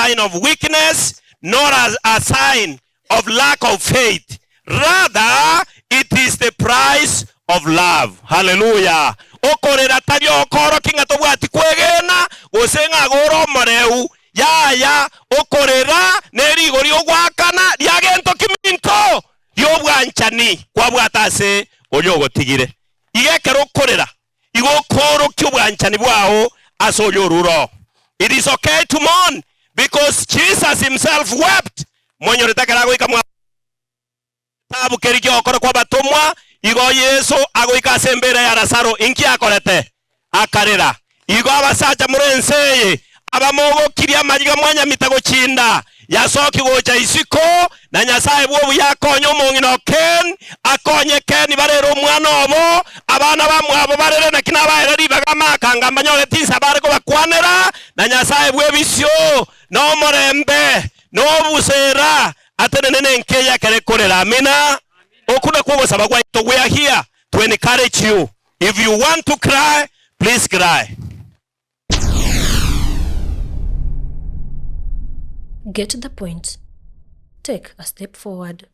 sign of weakness nor a sign of lack of faith, rather it is the price of love. Haleluya! Okorera tari okoorokia ng'a tobwati kwegena gose ng'a agore omoreu, yaya, okorera nerigori ogoakana ria gento kiminto ri'obwanchani kwabwate ase oria ogotigire. Iga ekero okorera Igo okoorokia obwanchani bwao ase oria orure oo. It is okay to mourn because Jesus himself wept. Monyorete ekero agoika mwa getabu keria ki'ogokora kw'abatomwa, igo Yeso agoika ase embeera ya Lazaro, inki akorete? Akarera. Igo abasacha more ense eye, abamogokirie amariga mwanyamita gochinda, yasoki gocha isiko, na Nyasae bw'obuya akonye omong'ina o Ken, akonye Ken barere omwana obo, abana bamwabo barere, naki nabaere ribaga amaakanga mbanyore tinsa bare kobakwanera, na Nyasae bw'ebisio, na omorembe, na obusera, atenene nenka eye ekero ekorera. Amina. Okwo nakwo ogosaba gwaito. We are here to encourage you. If you want to cry, please cry. Get the point. Take a step forward.